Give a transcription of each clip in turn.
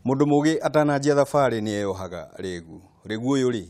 Mundu mugi atananjia thabarĩ nĩ eyohaga rĩgu. Rĩgu ũyũ rĩ,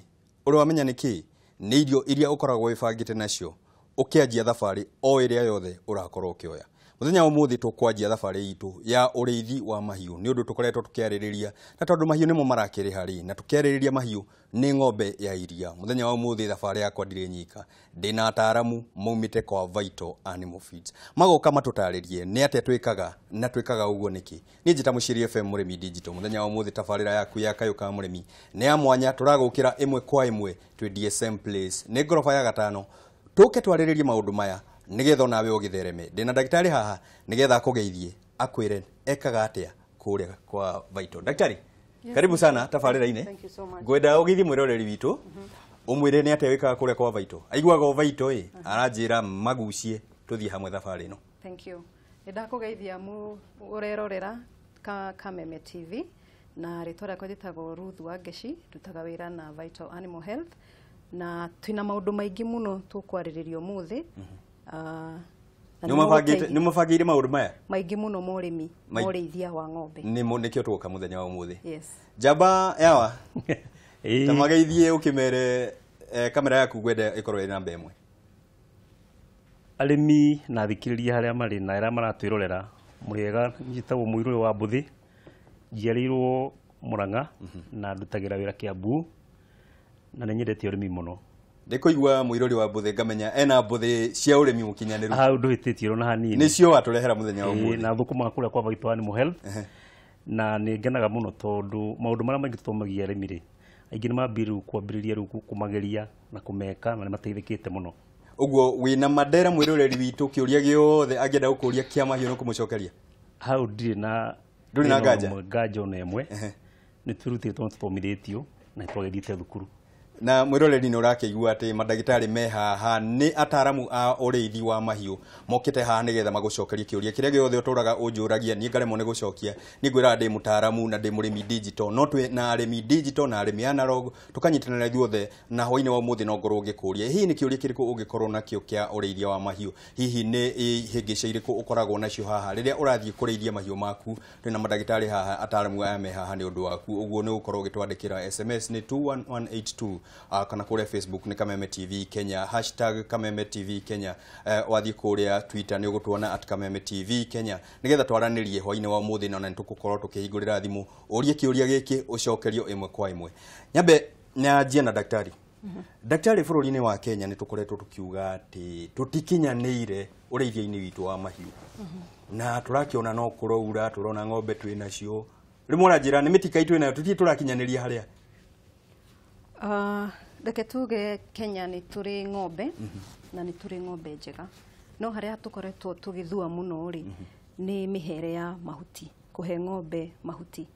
ũrĩ wamenya nĩ kĩ? Nĩ irio iria ũkoragwo wĩbangĩte nacio ũkĩanjia thabarĩ o ĩrĩa yothe ũrakorwo ũkĩoya. Mũthenya wa ũmũthĩ tũkwanjia thabarĩ itũ ya ũrĩithi wa mahiũ nĩ ũndũ tũkoretwo tũkĩarĩrĩria na tondũ mahiũ nĩmo marakĩrĩha rĩ, na tũkĩarĩrĩria mahiũ nĩ ng'ombe ya iria. Mũthenya wa ũmũthĩ thabarĩ yakwa ndirĩ nyika, ndĩna ataaramu maumĩte kwa Vital Animal Feeds. Magoka matũtarĩrie nĩ atĩa twĩkaga na twĩkaga ũguo nĩkĩ. Niĩ njĩta Mũciiri FM Mũrĩmi Digital. Mũthenya wa ũmũthĩ tabarĩra yaku ya Kayũ ka Mũrĩmi nĩ ya mwanya, tũragũkĩra ĩmwe kwa ĩmwe twĩ DSM Place, nĩ ngoroba ya gatano. Tũke twarĩrĩrie maũndũ maya nigetha onawe ũgĩthereme. Ndĩna ndagĩtarĩ haha nigetha akũgeithie akwĩre ekaga atĩa kũrĩa kwa Vital. Daktari, Yes. karibu sana tabarĩra-inĩ. Thank you so much. Ngwenda ũgeithie mwĩroreri witũ ũmwĩre nĩ atĩa wĩkaga kũrĩa kwa Vital. Aiguaga o Vital ĩ, aranjĩra magucie tũthiĩ hamwe thabarĩ ĩno. Thank you. Nĩ ndakũgeithia ũrerorera Kameme TV na rĩtwa rĩakwa njĩtagwo Ruth Wangeci, ndutaga wĩra na Vital Animal Health na twĩna maũndũ maingĩ mũno tũkwarĩrĩria ũmũthĩ. Na Nĩ ũmabangĩire maũndũ maya? Maingĩ mũno ma ũrĩmi, ma ũrĩithia wa ng'ombe. Nĩkĩo tũgoka mũthenya wa ũmũthĩ. Yes. Njamba yawa, ta mageithie ũkĩmere kamera yaku ngwenda ĩkorwo ĩrĩ namba ĩmwe. Arĩmi na athikĩrĩria harĩa marĩ na arĩa maratwĩrorera, mũrĩega, njĩtagwo Mũirũrĩ wa Mbũthĩ, njiarĩirwo Mũrang'a na ndutagĩra wĩra Kĩambu na nĩ nyendete ũrĩmi mũno. Ndĩkũigua Mũirũrĩ wa Mbũthĩ ngamenya ena mbũthĩ cia ũrĩmi mũkinyanĩru. Hau ndũhĩtĩtie ona hanini. Nĩcio watũrehera mũthenya wa ũmũthĩ. Na thũkũmaga kũrĩa kwa Vital Animal Health. Na nĩ ngenaga mũno tondũ maũndũ marĩa maingĩ tũthomagia arĩmi rĩ, aingĩ nĩ mambire rĩu kwambĩrĩria rĩu kũmageria na kũmeka na nĩ mateithĩkĩte mũno. Ũguo wĩna Mandera mwĩroreri witũ kĩũria gĩothe angĩenda gũkũria kĩa mahiũ nĩ kũmũcokeria? Hau ndirĩ na Ndũrĩ na nganja? Nganja ona ĩmwe. Nĩ twĩrutĩtwo na tũthomithĩtio na nĩ twagĩthiĩte thukuru. Na mwĩroreri nĩ ũrakĩigua atĩ mandagĩtarĩ me haha nĩ ataaramu a ũrĩithi wa mahiũ mokĩte haha nĩgetha magũcokerie kĩũria kĩrĩa gĩothe ũtũraga ũnjũragia niĩ ngaremwo nĩ gũcokia. Niĩ ngwĩraga ndĩ mũtaaramu na ndĩ mũrĩmi digital, no twĩ na arĩmi digital na arĩmi analog tũkanyitanĩra ithuothe na hwainĩ wa ũmũthĩ no ngorwo ngĩkũria hihi nĩ kĩũria kĩrĩkũ ũngĩkorwo nakĩo kĩa ũrĩithia wa mahiũ, hihi nĩ ihĩngĩca irĩkũ ũkoragwo nacio haha rĩrĩa ũrathiĩ kũrĩithia mahiũ maku. Twĩna mandagĩtarĩ haha, ataaramu aya me haha nĩ ũndũ waku. Ũguo nĩ ũgũkorwo ũgĩtwandĩkĩra SMS nĩ 21182 kana kũrĩa Facebook nĩ Kameme TV Kenya, hashtag Kameme TV Kenya. Wathiĩ kũrĩa Twitter nĩ ũgũtuona at Kameme TV Kenya nĩgetha twaranĩrie hwainĩ wa ũmũthĩ, na nĩ tũgũkorwo tũkĩhingũrĩra thimũ ũrie kĩũria gĩkĩ ũcokerio ĩmwe kwa ĩmwe. Nyambe nyanjie na daktari. Daktari, bũrũri-inĩ wa Kenya nĩ tũkoretwo tũkiuga atĩ tũtikinyanĩire ũrĩithia-inĩ witũ wa mahiũ. Na tũrakĩona no kũraura, tũrona ng'ombe twĩ nacio. Rĩmwe ũranjĩra nĩ mĩtikai twĩ nayo, tũtirĩ tũrakinyanĩria harĩa. Reke tuge Kenya nĩ tũrĩ ng'ombe na nĩ tũrĩ ng'ombe njega, no harĩa tũkoretwo tũgĩthua mũno rĩ nĩ mĩhere ya mahuti, kũhe ng'ombe mahuti.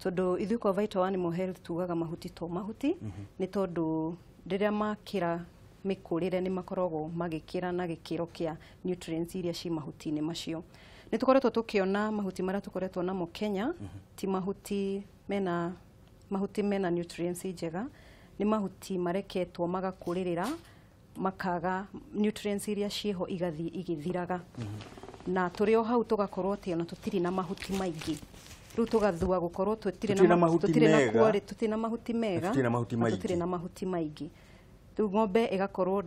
Tondũ ithuĩ kwa Vital Animal Health tugaga mahuti to mahuti, nĩ tondũ rĩrĩa makĩra mĩkũrĩre nĩ makoragwo magĩkĩra na gĩkĩro kĩa nutrients iria ci mahuti-inĩ macio. Nĩ tũkoretwo tũkĩona mahuti marĩa tũkoretwo namo Kenya ti mahuti mena mahuti mena nutrients njega, nĩ mahuti mareketwo magakũrĩrĩra makaga nutrients iria ciĩho igathiĩ igĩthiraga. Na tũrĩ o hau tũgakorwo atĩ ona tũtirĩ na mahuti maingĩ. Rĩu tũgathua gũkorwo tũtirĩ na mahuti tũtirĩ na mega. Tũtirĩ na mahuti mega, Tũtirĩ na mahuti na maingĩ. tũtirĩ na mahuti maingĩ. Rĩu ng'ombe ĩgakorwo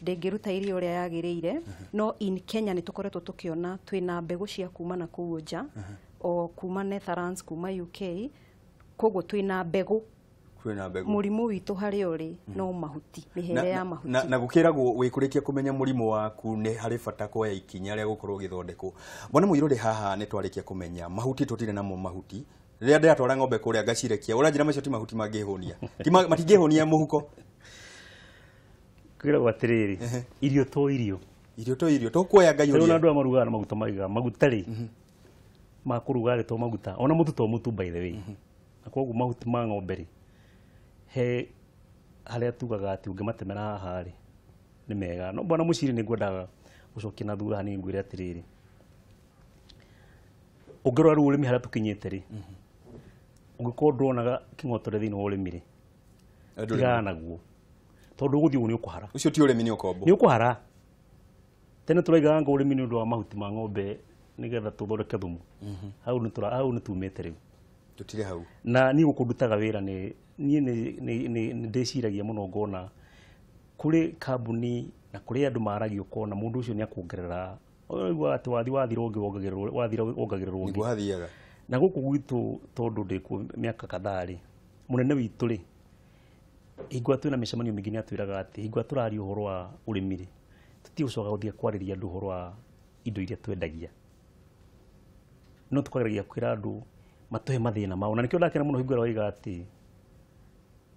ndĩngĩruta iria ũrĩa yagĩrĩire. No in Kenya nĩ tũkoretwo tũkĩona twĩna mbegũ cia kuma na kũu nja, o kuma Netherlands, kuma UK, koguo twĩna mbegũ. Kwĩna mbegũ. Mũrimũ witũ harĩa ũrĩ no mahuti, mĩhere ya mahuti. Na gũkĩragwo wĩkũrĩkia kũmenya mũrimũ waku nĩ harĩ bata kuoya ikinya rĩa gũkorwo ũgĩthondekwo. Bwana Mũirũrĩ, haha nĩ twarĩkia kũmenya mahuti tũtirĩ namo mahuti. Rĩrĩa ndĩratwara ng'ombe kũrĩa ngacirekia, ũranjĩra macio ti mahuti mangĩhũnia. Ti matingĩhũnia mũhuko. Kwĩragwo atĩrĩrĩ, irio to irio. Irio to irio, tũkuoya ngai Rĩu ũrĩa. na andũ arĩa marugaga na maguta maigaga, maguta rĩ, ma kũruga rĩ to maguta. Ona mũtu to mũtu by the way. Na koguo mahuti ma ng'ombe rĩ, he harĩa tugaga atĩ ũngĩmatemera haha rĩ, nĩ mega. No bwana Mũciri nĩ ngwendaga gũcokia na thutha hanini ngwĩre atĩrĩrĩ, ũngĩrora rĩu ũrĩmi harĩa tũkinyĩte rĩ, ũngĩkorwo ndwonaga kĩng'otore thĩinĩ wa ũrĩmi rĩ, tigana naguo, tondũ ũgũthiĩ ũguo nĩ ũkũhara. Ũcio ti ũrĩmi nĩ ũkombo. Nĩ ũkũhara. Tene tũraigaga ngo ũrĩmi nĩ ũndũ wa mahuti ma ng'ombe nĩgetha tũthondeke thumu. Hau nĩ tumĩte rĩu. Tũtirĩ hau. Na niĩ gũkũ ndutaga wĩra nĩ niĩ nĩ ndĩciragia mũno ngona kũrĩ kambuni na kũrĩ andũ maragia ũkona mũndũ ũcio nĩ akuongerera ũraigua atĩ wathi wathira ũngĩ wongagĩrĩrwo wathira wongagĩrĩrwo ũngĩ. Nĩguo hathiaga. Na gũkũ gwitũ tondũ ndĩkuo mĩaka kadhaa rĩ, mũnene witũ rĩ, hingo ĩrĩa twĩna mĩcemanio mĩingĩ nĩ atwĩraga atĩ hingo ĩrĩa tũraria ũhoro wa ũrĩmi rĩ, tũtigũcoka gũthiĩ kwarĩria andũ ũhoro wa indo iria twendagia, no tũkageragia kwĩra andũ matũhe mathĩna mao. Na nĩkĩo ndakena mũno hingo ĩrĩa waiga atĩ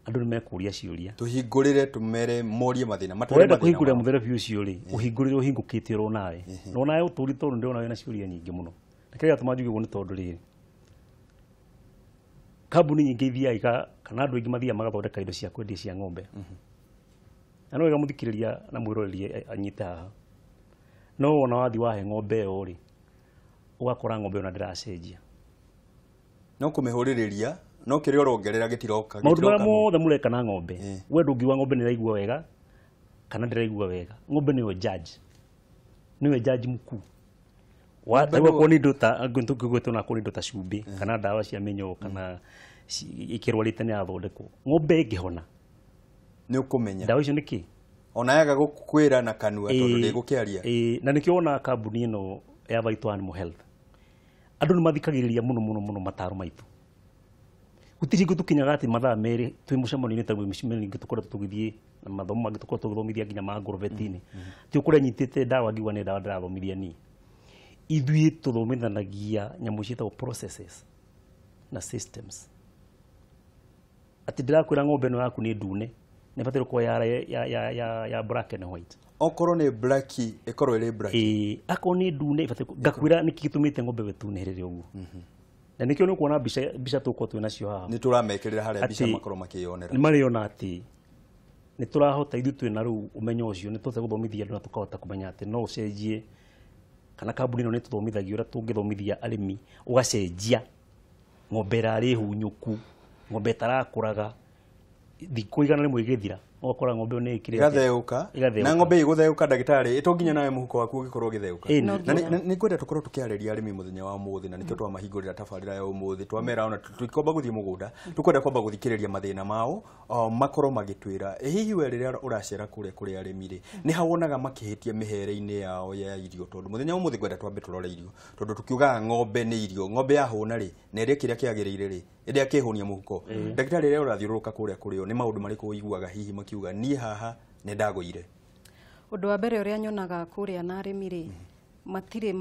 andũ nĩ mekũria ciũria. Tũhingũrĩre tũmere morie mathĩna matwĩre Ũrenda mathĩna kũhingũrĩra mao. mũthere ũcio rĩ, ũhingũrĩre ũhingũkĩte oro nawe. Na onawe ũtũri tondũ ndĩrona wĩna ciũria nyingĩ mũno. Na kĩrĩa gĩatũma njuge ũguo nĩ tondũ rĩrĩ, kambuni nyingĩ ithiaga kana andũ aingĩ mathiaga magathondeka indo cia kwendia cia ng'ombe. Na no wega mũthikĩrĩria na mwĩroreri anyite haha. No wona wathiĩ wahe ng'ombe ĩyo rĩ, ũgakora ng'ombe ĩyo na ndĩracenjia. No kũmĩhũrĩrĩria no kĩrĩa ũrongerera gĩtiroka. Maũndũ marĩa gĩtiroka. mothe mũreka na ng'ombe, we ndũngiuga ng'ombe nĩ ĩraigua wega kana ndĩraigua wega. Ng'ombe nĩyo judge, nĩwe judge mkuu. Ng'ombe Okorwo nĩ indo ta tũngĩgwetwo na okorwo nĩ indo ta cumbĩ kana ndawa cia mĩnyoo kana ĩkĩrwarĩte nĩ yathondekwo, ng'ombe ĩngĩhona Nĩ ũkũmenya. ndawa icio nĩ kĩ? Ona yaga gũkwĩra na kanua tondũ ndĩgũkĩaria. Ĩĩ, na nĩkĩo wonaga kambuni ĩno ya Vital Animal Health andũ nĩ mathikagĩrĩria mũno mũno mũno mataro maitũ. Gũtirĩ hingo tũkinyaga atĩ mathaa merĩ twĩ mũcemanio-inĩ ta mĩcemanio ĩngĩ tũkoretwo tũgĩthiĩ na mathomo mangĩ tũkoretwo tũgĩthomithia nginya ma ngorobeti-inĩ. Ti ũkũrĩa nyitĩte ndawa ngiuga nĩ ndawa ndĩrathomithia niĩ. Ithuĩ tũthomithanagia nyamũ ciĩtagwo processes na systems. Atĩ ndĩrakwĩra ng'ombe ĩno yaku nĩ ndune, nĩ ĩbataire gũkorwo ya black and white. Okorwo nĩ black ĩkorwo ĩrĩ black. Ĩĩ, akorwo nĩ ndune ĩbataire ngakwĩra nĩkĩ gĩtũmĩte ng'ombe ĩyo ĩtunĩhĩrĩre ũguo. Na nĩkĩo nĩ ũkuona mbica tũgũkorwo twĩ nacio haha. Nĩ tũramekĩrĩra harĩa mbica Atĩ makorwo makĩyonera. Nĩ marĩona atĩ nĩ tũrahota ithuĩ twĩna rĩu ũmenyo ũcio, nĩ tũhote gũthomithia andũ na tũkahota kũmenya atĩ no ũcenjie kana kambuni ĩno nĩ tũthomithagia ũrĩa tũngĩthomithia arĩmi, ũgacenjia ng'ombe ĩrarĩ hunyũku, ng'ombe ĩtarakũraga, thikũ 100 igĩthira ũgakora ng'ombe ĩyo nĩ ĩkĩrĩte. Ĩgatheũka. Ĩgatheũka. Na ng'ombe ĩgũtheũka ndagĩtarĩ, ĩ to nginya nawe mũhuko waku ũgĩkorwo ũgĩtheũka. Ĩni. No Na nginya. nĩ ngwenda tũkorwo tũkĩarĩria arĩmi mũthenya wa ũmũthĩ, na nĩkĩo twamahingũrĩra tabarĩra ya ũmũthĩ. Twamera ona tũtikwamba gũthiĩ mũgũnda, tũkwenda kwamba gũthikĩrĩria mathĩna mao, makorwo magĩtwĩra. Ĩ hihi we rĩrĩa ũracera kũrĩa kũrĩ arĩmi rĩ, nĩ ha wonaga makĩhĩtia mĩhere-inĩ yao ya irio? Tondũ mũthenya wa ũmũthĩ ngwenda twambe tũrore irio, tondũ tũkiugaga ng'ombe nĩ irio, ng'ombe yahũna rĩ, na ĩrĩe kĩrĩa kĩagĩrĩire rĩ, ĩrĩa kĩhũnia mũhuko. Ndagĩtarĩ, rĩrĩa ũrathiũrũrũka kũrĩa kũrĩ o, nĩ maũndũ marĩkũ ũiguaga hihi makiuga niĩ haha nĩ ndagũire? Ũndũ wa mbere ũrĩa nyonaga kũrĩa na arĩmi rĩ, matirĩ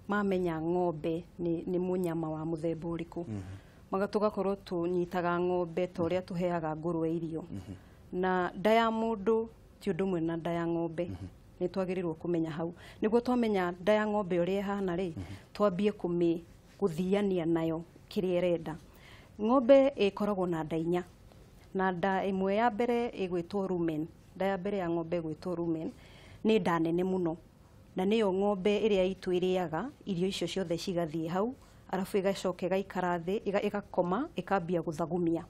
mamenya ng'ombe nĩ mũnyama wa mũthemba ũrĩkũ. Tũgakorwo tũnyitaga ng'ombe ta ũrĩa tũheaga ngũrwe irio. Na nda ya mũndũ ti ũndũ ũmwe na nda ya ng'ombe. Nĩ twagĩrĩirwo kũmenya hau. Nĩguo twamenya nda ya ng'ombe ũrĩa ĩhana rĩ, twambie gũthiania nayo kĩrĩa ĩrenda. Ng'ombe ĩkoragwo na nda inya. Na nda ĩmwe ya mbere ĩgwĩtwo rumen. Nda ya mbere ya ng'ombe ĩgwĩtwo rumen. Nĩ nda nene mũno. Na nĩyo ng'ombe ĩrĩa itũ ĩrĩaga, irio icio ciothe cigathiĩ hau, arabu ĩgacoka ĩgaikara thĩ, ĩgakoma, ĩkambia gũthagumia.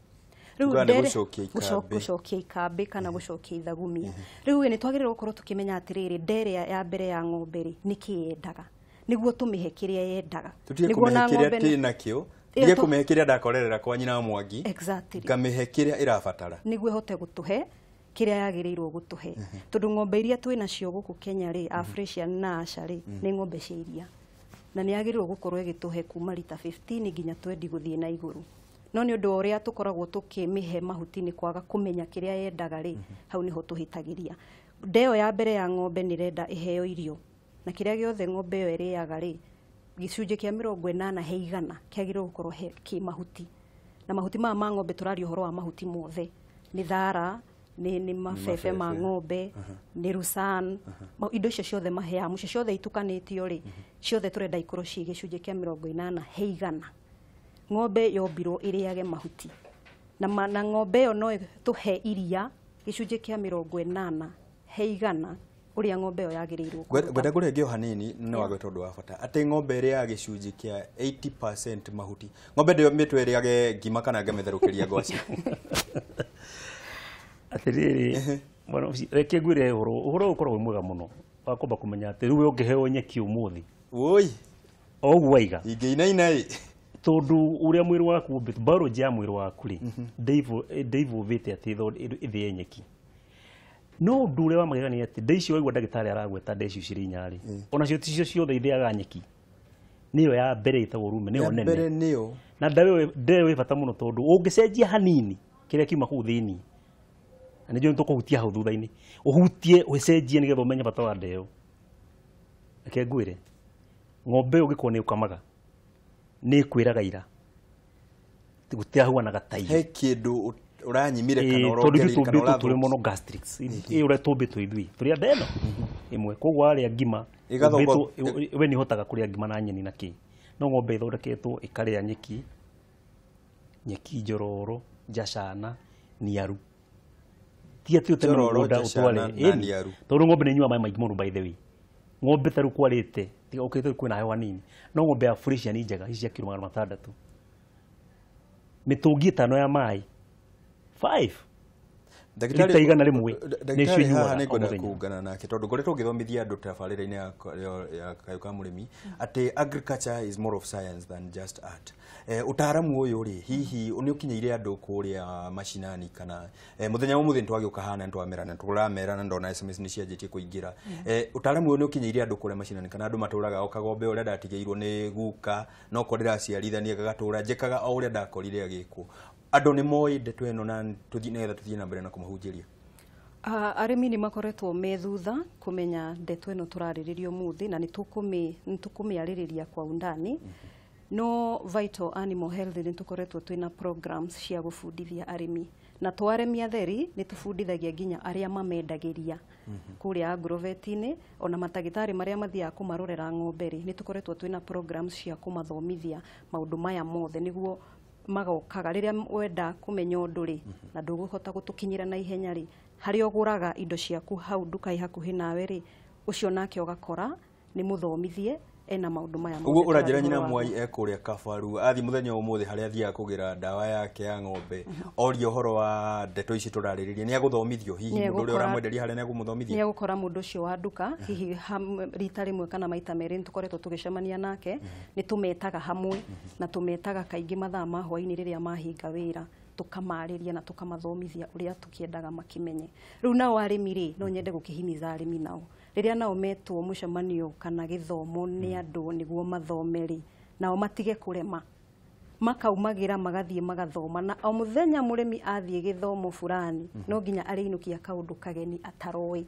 Rĩu Ugaga nĩ ndere- gũcokia ikambĩ. Gũcokia ikambĩ kana gũcokia ithagumia. Rĩu nĩ twagĩrĩirwo gũkorwo tũkĩmenya atĩrĩrĩ, ndere ya mbere ya ng'ombe rĩ, nĩkĩ yendaga, nĩguo tũmĩhe kĩrĩa yendaga. Tũtige Nĩguo kũmĩhe na kĩrĩa ng'ombe nĩ- twĩnakĩo, Ĩyo tige kũmĩhe kĩrĩa ndakorerera kwa nyina wa Mwangi, ngamĩhe kĩrĩa ĩrabatara. Nĩguo ĩhote gũtũhe kĩrĩa yagĩrĩirwo gũtũhe. Tondũ ng'ombe iria twĩ nacio gũkũ Kenya rĩ, Afrasian na Asha rĩ, nĩ ng'ombe cia iria. Na nĩ yagĩrĩirwo gũkorwo ĩgĩtũhe kuma rita 15 nginya 20 gũthiĩ na igũrũ. No nĩ ũndũ wa ũrĩa tũkoragwo tũkĩmĩhe mahuti nĩ kwaga kũmenya kĩrĩa yendaga rĩ, hau nĩho tũhĩtagĩria. Nda ĩyo ya mbere ya ng'ombe nĩ ĩrenda ĩheo irio. Na kĩrĩa gĩothe ng'ombe ĩyo ĩrĩaga rĩ, gĩcunjĩ kĩa 80 he igana kĩagĩrĩirwo gũkorwo kĩ mahuti. Na mahuti maya ma ng'ombe tũraria ũhoro wa mahuti mothe. Nĩ thara, nĩ mabebe ma ng'ombe, nĩ rusan, indo icio ciothe maheamu, icio ciothe itukanĩtio rĩ, ciothe tũrenda ikorwo ciĩ gĩcunjĩ kĩa 80 he igana. Ng'ombe yombirwo ĩrĩage mahuti. Na ng'ombe ĩyo no ĩtũhe iria gĩcunjĩ kĩa 80 he igana ũrĩa ng'ombe ĩyo yagĩrĩirwo kũruta. Ngwenda kũrengeo hanini no wagweta ũndũ wa bata atĩ ng'ombe ĩrĩaga gĩcunjĩ kĩa 80% mahuti. Ng'ombe ndĩombĩtwo ĩrĩage ngima kana ngamĩtherũkĩria ngwacĩ. Atĩrĩrĩ, bwana ũcio, reke ngwĩre ũhoro ũkoragwo wĩ mwega mũno wa kwamba kũmenya atĩ rĩu we ũngĩheo nyeki ũmũthĩ. Woi. O ũguo waiga. Ingĩinaina ĩ. Tondu uria mwiri waku umbĩtwo, biology ya mwiri waku rĩ, ndĩivũvĩte atĩ ĩthĩe nyeki. No ũndũ ũrĩa wa magegania atĩ nda icio waigua ndagĩtarĩ aragweta nda icio cirĩ inya rĩ, onacio ticio ciothe ithĩaga nyeki. Nĩyo ya mbere ĩtagwo rume, nĩyo Ya nene. mbere nĩyo. Na nda ĩyo ĩ bata mũno tondũ ũngĩcenjia hanini kĩrĩa kiuma kũu thĩinĩ, na nĩnjũĩ nĩtũkũhutia hau thutha-inĩ, ũhutie ũcenjie nĩgetha ũmenye bata wa nda ĩyo. Reke ngwĩre, ng'ombe ĩyo ũngĩkorwo nĩ ũkamaga, nĩ ĩkwĩraga ira gũtirahuanaga ta He irio. kĩndũ ũranyimire kana Ĩĩ, tondũ ithuĩ ũrongereire kana tũmbĩtwo tũrĩ ũrathũkia. monogastrics. Ĩ ũrĩa tũmbĩtwo ithuĩ tũrĩ a nda ĩno ĩmwe, koguo warĩa ngima Ĩgathongo- ũmbĩtwo we nĩ ũhotaga kũrĩa ngima na nyeni na kĩ, no ng'ombe ĩthondeketwo ĩkarĩa nyeki, nyeki njororo, njacana, niaru. Ti atĩ ũteme Njororo, mũgũnda njacana ũtware na ĩni, niaru. tondũ ng'ombe nĩ ĩnyuaga maĩ maingĩ mũno by the way. Ng'ombe ta rĩu kwarĩte, tiga ũkĩte kwĩna heho hanini, no ng'ombe ya Frisian njega ici cia kiro 600, mĩtũngi 5 ya maĩ 5 Ndagĩtarĩ- rita 100 Ndagĩtarĩ nĩcio haha inyuaga nĩ o ngwenda mũthenya. kũungana nake tondũ ngoretwo ngĩthomithia andũ tabarĩra-inĩ ya kayũ ka mũrĩmi atĩ agriculture is more of science than just art. Ũtaaramu ũyũ rĩ, hihi nĩ ũkinyĩire andũ kũrĩa macinani kana mũthenya wa ũmũthĩ nĩtwagĩũka haha na nĩtwamerana tũramera na ndona SMS nĩ cianjĩtie kũingĩra. Ũtaaramu ũyũ nĩ ũkinyĩire andũ kũrĩa macinani kana andũ matũraga o kagombe ũrĩa ndatigĩirwo nĩ guka no ko ndĩraciarithania gagatũra njĩkaga o ũrĩa ndakorire agĩkwo. Andũ nĩ moĩ ndeto ĩno na tũthiĩ nĩgetha tũthiĩ na mbere na kũmahunjĩria. Arĩmi nĩ makoretwo me thutha kũmenya ndeto ĩno tũrarĩrĩria ũmũthĩ na nĩ tũkũmĩarĩrĩria kwa undani. No Vital Animal Health nĩ tũkoretwo twĩna programs cia gũbundithia arĩmi, na to arĩmi atheri, nĩ tũbundithagia nginya arĩa mamendagĩria kũrĩa agrovet-inĩ, ona matagĩtarĩ marĩa mathiaga kũmarorera ng'ombe rĩ, nĩ tũkoretwo twĩna programs cia kũmathomithia maũndũ maya mothe, nĩguo magokaga rĩrĩa wenda kũmenya ũndũ rĩ, na ndũgũhota gũtũkinyĩra na ihenya rĩ, harĩa ũgũraga indo ciaku hau nduka ĩ hakuhĩ nawe rĩ, ũcio nake ũgakora nĩ mũthomithie ena maũndũ maya mothe Ũguo ũranjĩra tũraria nyina ũhoro Mwai wamo. ekũrĩa Kabaru athiĩ mũthenya wa ũmũthĩ harĩa athiaga kũgĩra ndawa yake ya ng'ombe, oria ũhoro wa ndeto ici tũrarĩrĩria, nĩ agũthomithio hihi Nĩ mũndũ ũrĩa egũkora- ũramwenderia harĩa nĩ agũmũthomithia? Nĩ egũkora mũndũ ũcio wa nduka hihi rita rĩmwe kana maita merĩ nĩ tũkoretwo tũgĩcemania nake, nĩ tũmetaga hamwe na tũmetaga kaingĩ mathaa ma hwaĩ-inĩ rĩrĩa mahinga wĩra, tũkamarĩria na tũkamathomithia ũrĩa tũkĩendaga makĩmenye. Rĩu nao arĩmi rĩ, no nyende gũkĩhimiza arĩmi nao rĩrĩa nao metwo mũcemanio kana gĩthomo nĩ andũ nĩguo mathome rĩ, nao matige kũrema, makaumagĩra magathiĩ magathoma, na o mũthenya mũrĩmi athiĩ gĩthomo fulani no nginya arĩinũkia kaũndũ kageni ataroĩ,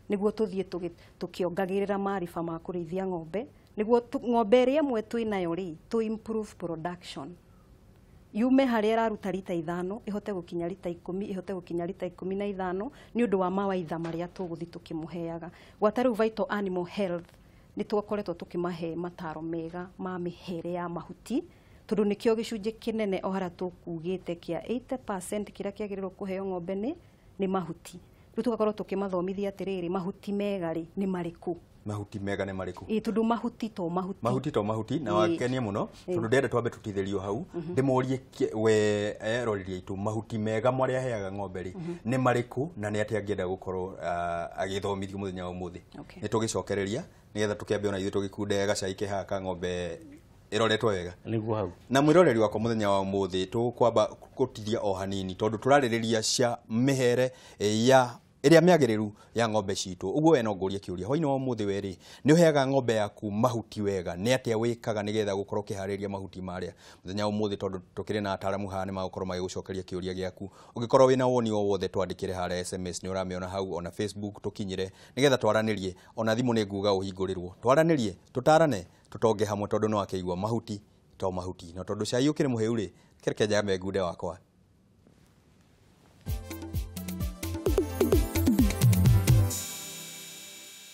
nĩguo tũthiĩ tũkĩongagĩrĩra maariba ma kũrĩithia ng'ombe, nĩguo ng'ombe ĩrĩa ĩmwe twĩnayo rĩ, tũ improve production, yume harĩa ĩraruta rita 5 ĩhote gũkinya rita 10, ĩhote gũkinya rita 15, nĩ ũndũ wa mawaitha marĩa tũgũthiĩ tũkĩmũheaga. Gwata rĩu Vital Animal Health nĩ twakoretwo tũkĩmahe mataro mega ma mĩhere ya mahuti, tondũ nĩkĩo gĩcunjĩ kĩnene o harĩa tũkugĩte kĩa 80% kĩrĩa kĩagĩrĩirwo kũheo ng'ombe nĩ mahuti. Rĩu tũgakorwo tũkĩmathomithia atĩrĩrĩ, mahuti mega rĩ nĩ marĩkũ? Mahuti mega nĩ marĩkũ? Ĩĩ, tondũ mahuti to mahuti. Mahuti to mahuti na Ĩĩ. wakenie mũno tondũ ndĩrenda twambe tũtithĩrio hau ndĩmorie we eroreri aitũ mahuti mega marĩa aheaga ng'ombe rĩ nĩ marĩkũ na nĩ atĩa angĩenda gũkorwo agĩthomithio mũthenya wa ũmũthĩ. Nĩ tũgĩcokereria nĩgetha tũkĩambe ona ithuĩ tũgĩkunde gacai ke haha ka ng'ombe ĩroretwo wega. Nĩguo hau. Na mwĩroreri wakwa mũthenya wa ũmũthĩ tũkwamba gũtithia o hanini tondũ tũrarĩrĩria cia mĩhere ya ĩrĩa mĩagĩrĩru ya ng'ombe citũ. Ũguo we no ngũrie kĩũria hwainĩ wa ũmũthĩ, we rĩ nĩ ũheaga ng'ombe yaku mahuti wega? Nĩ atĩa wĩkaga nĩgetha gũkorwo ũkĩharĩria mahuti marĩa mũthenya wa ũmũthĩ? Tondũ tũkĩrĩ na ataaramu haha nĩ magũkorwo magĩgũcokeria kĩũria gĩaku. Ũngĩkorwo wĩna woni o wothe twandĩkĩre harĩa SMS nĩ ũramĩona hau, ona Facebook tũkinyĩre nĩgetha twaranĩrie, ona thimũ nĩ nguga ũhingũrĩrwo twaranĩrie, tũtarane, tũtonge hamwe, tondũ no akĩigua mahuti to mahuti. Na tondũ cai ũkĩrĩ mũhĩu rĩ, kĩreke njambe ngunde wakwa.